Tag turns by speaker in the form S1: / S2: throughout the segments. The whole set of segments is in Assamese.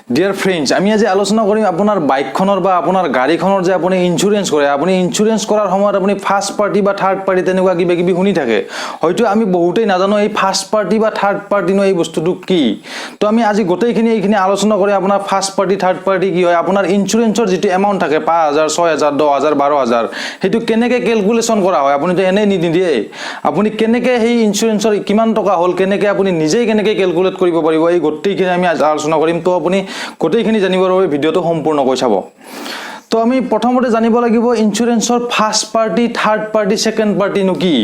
S1: ডিয়াৰ ফ্ৰেণ্ডছ, আমি আজি আলোচনা কৰিম আপোনাৰ বাইকখনৰ বা আপোনাৰ গাড়ীখনৰ যে আপুনি ইঞ্চুৰেঞ্চ কৰে, আপুনি ইঞ্চুৰেঞ্চ কৰাৰ সময়ত আপুনি ফাৰ্ষ্ট পাৰ্টি বা থাৰ্ড পাৰ্টি তেনেকুৱা কিবা কিবি শুনি থাকে। হয়তো আমি বহুতেই নাজানো এই ফাৰ্ষ্ট পাৰ্টি বা থাৰ্ড পাৰ্টিনো এই বস্তুটো কি। তো আমি আজি গোটেইখিনি এইখিনি আলোচনা কৰি আপোনাৰ ফাৰ্ষ্ট পাৰ্টি, থাৰ্ড পাৰ্টি কি হয়, আপোনাৰ ইঞ্চুৰেঞ্চৰ যিটো এমাউণ্ট থাকে 5,000, 6,000, 10,000, 12,000, সেইটো কেনেকৈ কেলকুলেশ্যন কৰা হয়। আপুনিতো এনেই নিদিয়ে, আপুনি কেনেকৈ সেই ইঞ্চুৰেঞ্চৰ কিমান টকা হ'ল, কেনেকৈ আপুনি নিজেই কেনেকৈ কেলকুলেট কৰিব পাৰিব, এই গোটেইখিনি আমি আজি আলোচনা কৰিম। তো আপুনি গোটেইখিনি জানিবৰ বাবে ভিডিঅ'টো সম্পূৰ্ণকৈ চাব। তো আমি প্ৰথমতে জানিব লাগিব ইঞ্চুৰেঞ্চৰ first party, third party, second পাৰ্টিনো কি।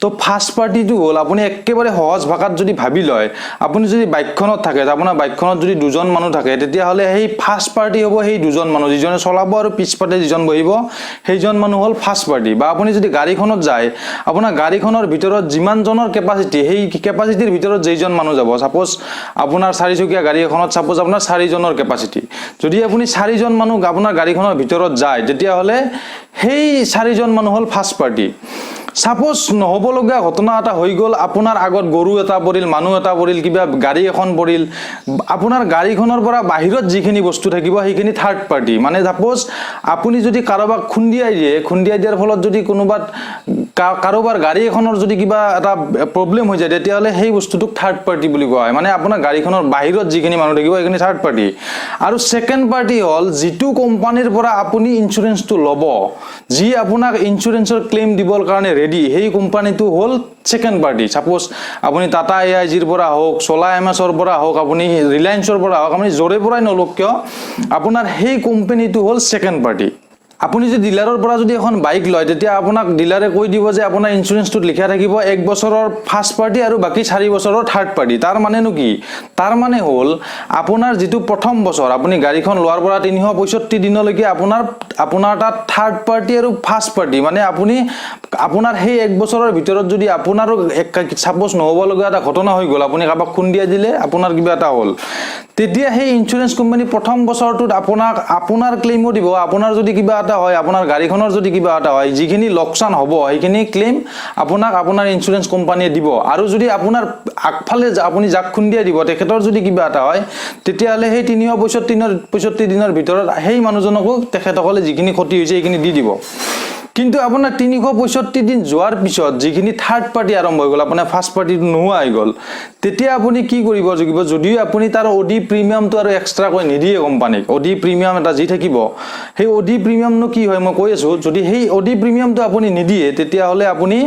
S1: তো ফাৰ্ষ্ট পাৰ্টিটো হ'ল, আপুনি একেবাৰে সহজ ভাষাত যদি ভাবি লয়, আপুনি যদি বাইকখনত থাকে, আপোনাৰ বাইকখনত যদি দুজন মানুহ থাকে, তেতিয়াহ'লে সেই ফাৰ্ষ্ট পাৰ্টি হ'ব সেই দুজন মানুহ, যিজনে চলাব আৰু পিছফালে যিজন বহিব, সেইজন মানুহ হ'ল ফাৰ্ষ্ট পাৰ্টি। বা আপুনি যদি গাড়ীখনত যায়, আপোনাৰ গাড়ীখনৰ ভিতৰত যিমানজনৰ কেপাচিটি, সেই কেপাচিটিৰ ভিতৰত যেইজন মানুহ যাব। ছাপ'জ আপোনাৰ চাৰিচকীয়া গাড়ী এখনত ছাপ'জ আপোনাৰ চাৰিজনৰ কেপাচিটি, যদি আপুনি চাৰিজন মানুহ আপোনাৰ গাড়ীখনৰ ভিতৰত যায়, তেতিয়াহ'লে সেই চাৰিজন মানুহ হ'ল ফাৰ্ষ্ট পাৰ্টি। ছাপ'জ নহ'বলগীয়া ঘটনা এটা হৈ গ'ল, আপোনাৰ আগত গৰু এটা পৰিল, মানুহ এটা পৰিল, কিবা গাড়ী এখন পৰিল, আপোনাৰ গাড়ীখনৰ পৰা বাহিৰত যিখিনি বস্তু থাকিব, সেইখিনি থাৰ্ড পাৰ্টি। মানে ছাপ'জ আপুনি যদি কাৰোবাক খুন্দিয়াই দিয়ে, খুন্দিয়াই দিয়াৰ ফলত যদি কোনোবাত কাৰোবাৰ গাড়ী এখনৰ যদি কিবা এটা প্ৰব্লেম হৈ যায়, তেতিয়াহ'লে সেই বস্তুটোক থাৰ্ড পাৰ্টি বুলি কোৱা হয়। মানে আপোনাৰ গাড়ীখনৰ বাহিৰত যিখিনি মানুহ থাকিব, সেইখিনি থাৰ্ড পাৰ্টি। আৰু ছেকেণ্ড পাৰ্টি হ'ল যিটো কোম্পানীৰ পৰা আপুনি ইঞ্চুৰেঞ্চটো ল'ব, যি আপোনাক ইঞ্চুৰেঞ্চৰ ক্লেইম দিবৰ কাৰণে ৰেডি, সেই কোম্পানীটো হ'ল ছেকেণ্ড পাৰ্টি। ছাপ'জ আপুনি টাটা এআইজিৰ পৰা হওক, চোলা এমএছৰ পৰা হওক, আপুনি ৰিলায়েন্সৰ পৰা হওক, আপুনি য'ৰে পৰাই নলওক কিয়, আপোনাৰ সেই কোম্পানীটো হ'ল ছেকেণ্ড পাৰ্টি। আপুনি যদি ডিলাৰৰ পৰা যদি এখন বাইক লয়, তেতিয়া আপোনাক ডিলাৰে কৈ দিব যে আপোনাৰ ইঞ্চুৰেঞ্চটোত লিখা থাকিব এক বছৰৰ ফাৰ্ষ্ট পাৰ্টি আৰু বাকী 4 বছৰৰ থাৰ্ড পাৰ্টি। তাৰ মানেনো কি? তাৰ মানে হ'ল আপোনাৰ যিটো প্ৰথম বছৰ, আপুনি গাড়ীখন লোৱাৰ পৰা 365 দিনলৈকে আপোনাৰ আপোনাৰ তাত থাৰ্ড পাৰ্টি আৰু ফাৰ্ষ্ট পাৰ্টি। মানে আপুনি আপোনাৰ সেই এক বছৰৰ ভিতৰত যদি আপোনাৰো ছাপ'জ নহ'বলগীয়া এটা ঘটনা হৈ গ'ল, আপুনি কাৰোবাক খুন্দিয়াই দিলে, আপোনাৰ কিবা এটা হ'ল, তেতিয়া সেই ইঞ্চুৰেঞ্চ কোম্পানী প্ৰথম বছৰটোত আপোনাক আপোনাৰ ক্লেইমো দিব। আপোনাৰ যদি কিবা এটা হয়, আপোনাৰ গাড়ীখনৰ যদি কিবা এটা হয়, যিখিনি লোকচান হ'ব, সেইখিনি ক্লেইম আপোনাক আপোনাৰ ইঞ্চুৰেঞ্চ কোম্পানীয়ে দিব। আৰু যদি আপোনাৰ আগফালে আপুনি যাক খুন্দিয়াই দিব, তেখেতৰ যদি কিবা এটা হয়, তেতিয়াহ'লে সেই 365 দিনৰ ভিতৰত সেই মানুহজনকো তেখেতসকলে যিখিনি ক্ষতি হৈছে, সেইখিনি দি দিব। কিন্তু আপোনাৰ 365 দিন যোৱাৰ পিছত যিখিনি থাৰ্ড পাৰ্টি আৰম্ভ হৈ গ'ল, আপোনাৰ ফাৰ্ষ্ট পাৰ্টিটো নোহোৱা হৈ গ'ল, তেতিয়া আপুনি কি কৰিব লাগিব? যদিও আপুনি তাৰ অ'ডি প্ৰিমিয়ামটো আৰু এক্সট্ৰাকৈ নিদিয়ে কোম্পানীক, অ'ডি প্ৰিমিয়াম এটা যি থাকিব, সেই অ'ডি প্ৰিমিয়ামনো কি হয় মই কৈ আছোঁ। যদি সেই অ'ডি প্ৰিমিয়ামটো আপুনি নিদিয়ে, তেতিয়াহ'লে আপুনি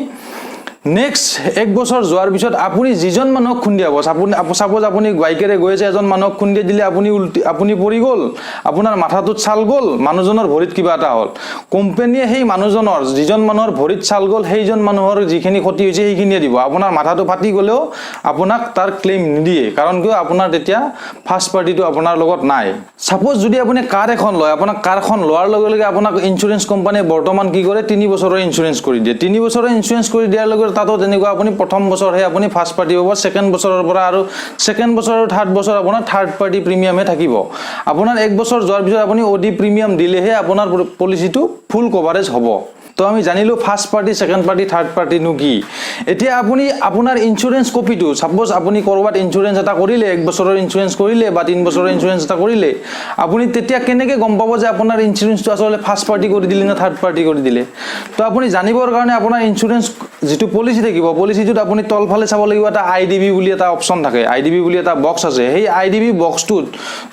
S1: নেক্সট এক বছৰ যোৱাৰ পিছত আপুনি যিজন মানুহক খুন্দিয়াব, আপুনি ছাপ'জ আপুনি বাইকেৰে গৈ আছে, এজন মানুহক খুন্দিয়াই দিলে, আপুনি উল্টি আপুনি পৰি গ'ল, আপোনাৰ মাথাটোত ছাল গ'ল, মানুহজনৰ ভৰিত কিবা এটা হ'ল, কোম্পানীয়ে সেই মানুহজনৰ, যিজন মানুহৰ ভৰিত ছাল গ'ল, সেইজন মানুহৰ যিখিনি ক্ষতি হৈছে, সেইখিনিয়ে দিব। আপোনাৰ মাথাটো ফাটি গ'লেও আপোনাক তাৰ ক্লেইম নিদিয়ে। কাৰণ কিয়? আপোনাৰ তেতিয়া ফাৰ্ষ্ট পাৰ্টিটো আপোনাৰ লগত নাই। ছাপ'জ যদি আপুনি কাৰ এখন লয়, আপোনাক কাৰখন লোৱাৰ লগে লগে আপোনাক ইঞ্চুৰেঞ্চ কোম্পানীয়ে বৰ্তমান কি কৰে, 3 বছৰৰ ইঞ্চুৰেঞ্চ কৰি দিয়ে। 3 বছৰৰ ইঞ্চুৰেঞ্চ কৰি দিয়াৰ লগে লগে তাতো তেনেকুৱা আপুনি প্ৰথম বছৰহে আপুনি ফাৰ্ষ্ট পাৰ্টি পাব। ছেকেণ্ড বছৰৰ পৰা আৰু ছেকেণ্ড বছৰ আৰু থাৰ্ড বছৰ আপোনাৰ থাৰ্ড পাৰ্টি প্ৰিমিয়ামহে থাকিব। আপোনাৰ এক বছৰ যোৱাৰ পিছত আপুনি অ'ডি প্ৰিমিয়াম দিলেহে আপোনাৰ পলিচিটো ফুল কভাৰেজ হ'ব। তো আমি জানিলোঁ first party, second party, third পাৰ্টিনো কি। এতিয়া আপুনি আপোনাৰ ইঞ্চুৰেঞ্চ কপিটো, ছাপ'জ আপুনি ক'ৰবাত ইঞ্চুৰেঞ্চ এটা কৰিলে, এক বছৰৰ ইঞ্চুৰেঞ্চ কৰিলে বা 3 বছৰৰ ইঞ্চুৰেঞ্চ এটা কৰিলে, আপুনি তেতিয়া কেনেকৈ গম পাব যে আপোনাৰ ইঞ্চুৰেঞ্চটো আচলতে ফাৰ্ষ্ট পাৰ্টি কৰি দিলে নে থাৰ্ড পাৰ্টি কৰি দিলে? তো আপুনি জানিবৰ কাৰণে আপোনাৰ ইঞ্চুৰেঞ্চ যিটো পলিচি থাকিব, পলিচিটোত আপুনি তলফালে চাব লাগিব, এটা আইডিবি বুলি এটা অপশ্যন থাকে, আইডিবি বুলি এটা বক্স আছে। সেই আইডিবি বক্সটোত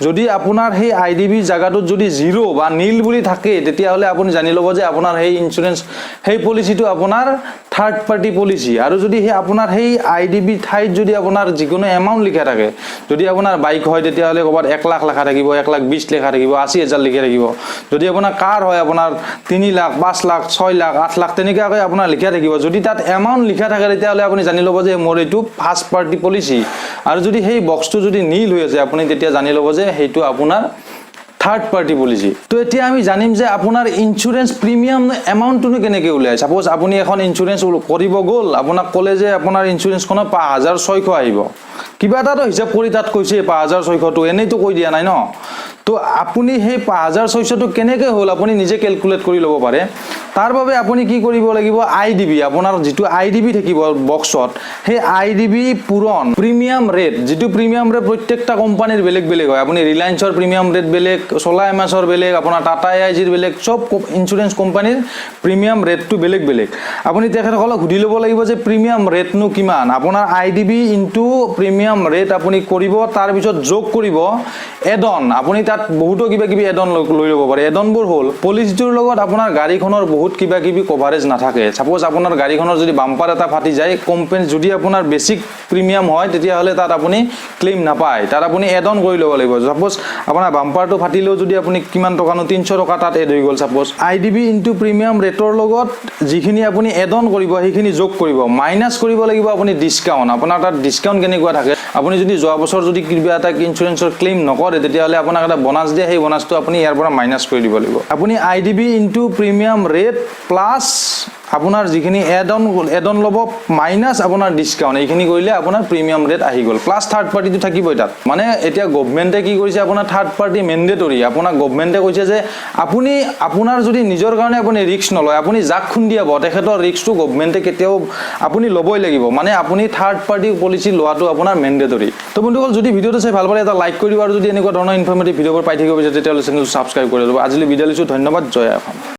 S1: যদি আপোনাৰ সেই আইডিবি জেগাটোত যদি জিৰ' বা নীল বুলি থাকে, তেতিয়াহ'লে আপুনি জানি ল'ব যে আপোনাৰ সেই ইঞ্চুৰেঞ্চ, সেই পলিচিটো আপোনাৰ থাৰ্ড পাৰ্টি পলিচি। আৰু যদি সেই আপোনাৰ সেই আইডিবি ঠাইত যদি আপোনাৰ যিকোনো এমাউণ্ট লিখা থাকে, যদি আপোনাৰ বাইক হয়, তেতিয়াহ'লে ক'ৰবাত 1 লাখ লেখা থাকিব, 1 লাখ 20 লেখা থাকিব, 80,000 লিখা থাকিব। যদি আপোনাৰ কাৰ হয়, আপোনাৰ 3 লাখ, 5 লাখ, 6 লাখ, 8 লাখ তেনেকুৱাকৈ আপোনাৰ লিখা থাকিব। যদি তাত এমাউণ্ট লিখা থাকে, তেতিয়াহ'লে আপুনি জানি ল'ব যে মোৰ এইটো ফাৰ্ষ্ট পাৰ্টি পলিচি। আৰু যদি সেই বক্সটো যদি নীল হৈ আছে, আপুনি তেতিয়া জানি ল'ব যে সেইটো আপোনাৰ থাৰ্ড পাৰ্টি পলিচি। তো এতিয়া আমি জানিম যে আপোনাৰ ইঞ্চুৰেঞ্চ প্ৰিমিয়াম এমাউণ্টটোনো কেনেকৈ উলিয়ায়। ছাপ'জ আপুনি এখন ইঞ্চুৰেঞ্চ কৰিব গ'ল, আপোনাক ক'লে যে আপোনাৰ ইঞ্চুৰেঞ্চখনত 5,600 আহিব। কিবা এটাতো হিচাপ কৰি তাত কৈছে 5,600টো, এনেইতো কৈ দিয়া নাই ন। তো তো আপুনি সেই 5600টো কেনেকৈ হ'ল, আপুনি নিজে কেলকুলেট কৰি ল'ব পাৰে। তাৰ বাবে আপুনি কি কৰিব লাগিব? আই ডি বি, আপোনাৰ যিটো আই ডি বি থাকিব বক্সত, সেই আই ডি বি পূৰণ প্ৰিমিয়াম ৰেট, যিটো প্ৰিমিয়াম ৰেট প্ৰত্যেকটা কোম্পানীৰ বেলেগ বেলেগ হয়। আপুনি ৰিলায়েন্সৰ প্ৰিমিয়াম ৰেট বেলেগ, চোলা এমাছৰ বেলেগ, আপোনাৰ টাটা এ I zero বেলেগ, চব ইঞ্চুৰেঞ্চ কোম্পানীৰ প্ৰিমিয়াম ৰেটটো বেলেগ বেলেগ। আপুনি তেখেতসকলক সুধি ল'ব লাগিব যে প্ৰিমিয়াম ৰেটনো কিমান। আপোনাৰ I D V into premium rate আপুনি কৰিব, তাৰপিছত যোগ কৰিব এডন। আপুনি তাত বহুতো কিবা কিবি এডন লৈ ল'ব পাৰে। এডনবোৰ হ'ল, পলিচিটোৰ লগত আপোনাৰ গাড়ীখনৰ বহুত কিবা কিবি কভাৰেজ নাথাকে। ছাপ'জ আপোনাৰ গাড়ীখনৰ যদি বাম্পাৰ এটা ফাটি যায়, কোম্পানী যদি আপোনাৰ বেছিক প্ৰিমিয়াম হয়, তেতিয়াহ'লে তাত আপুনি ক্লেইম নাপায়। তাত আপুনি এড অন কৰি ল'ব লাগিব। ছাপ'জ আপোনাৰ বাম্পাৰটো ফাটিলেও যদি আপুনি কিমান টকানো, 300 টকা তাত এড হৈ গ'ল। ছাপ'জ আই ডি বি ইনটু প্ৰিমিয়াম ৰেটৰ লগত যিখিনি আপুনি এড অন কৰিব, সেইখিনি যোগ কৰিব, মাইনাছ কৰিব লাগিব আপুনি ডিছকাউণ্ট। আপোনাৰ তাত ডিছকাউণ্ট কেনেকুৱা থাকে? আপুনি যদি যোৱা বছৰ যদি কিবা এটা ইঞ্চুৰেঞ্চৰ ক্লেইম নকৰে, তেতিয়াহ'লে আপোনাক এটা বনাছ দিয়ে। সেই বনাছটো আপুনি ইয়াৰ পৰা মাইনাছ কৰি দিব লাগিব। আপুনি I D V into premium rate plus আপোনাৰ যিখিনি এড অন ল'ব, মাইনাছ আপোনাৰ ডিছকাউণ্ট, এইখিনি কৰিলে আপোনাৰ প্ৰিমিয়াম ৰেট আহি গ'ল। প্লাছ থাৰ্ড পাৰ্টিটো থাকিবই তাত। মানে এতিয়া গভমেণ্টে কি কৰিছে? আপোনাৰ থাৰ্ড পাৰ্টি মেণ্ডেটৰী। আপোনাক গভমেণ্টে কৈছে যে আপুনি আপোনাৰ যদি নিজৰ কাৰণে আপুনি ৰিস্ক নলয়, আপুনি যাক খুন্দিয়াব, তেখেতৰ ৰিস্কটো গভমেণ্টে কেতিয়াও আপুনি ল'বই লাগিব। মানে আপুনি থাৰ্ড পাৰ্টি পলিচি লোৱাটো আপোনাৰ মেণ্ডেটৰী। তো বন্ধুসকল, যদি ভিডিঅ'টো চাই ভাল পালে, এটা লাইক কৰি দিব আৰু যদি এনেকুৱা ধৰণৰ ইনফৰ্মেটিভ ভিডিঅ'বোৰ পাই থাকিব বিচাৰে, তেতিয়াহ'লে চেনেলটো ছাবস্ক্ৰাইব কৰি ল'ব। আজিলৈ বিদায় লৈছোঁ। ধন্যবাদ। জয় অসম।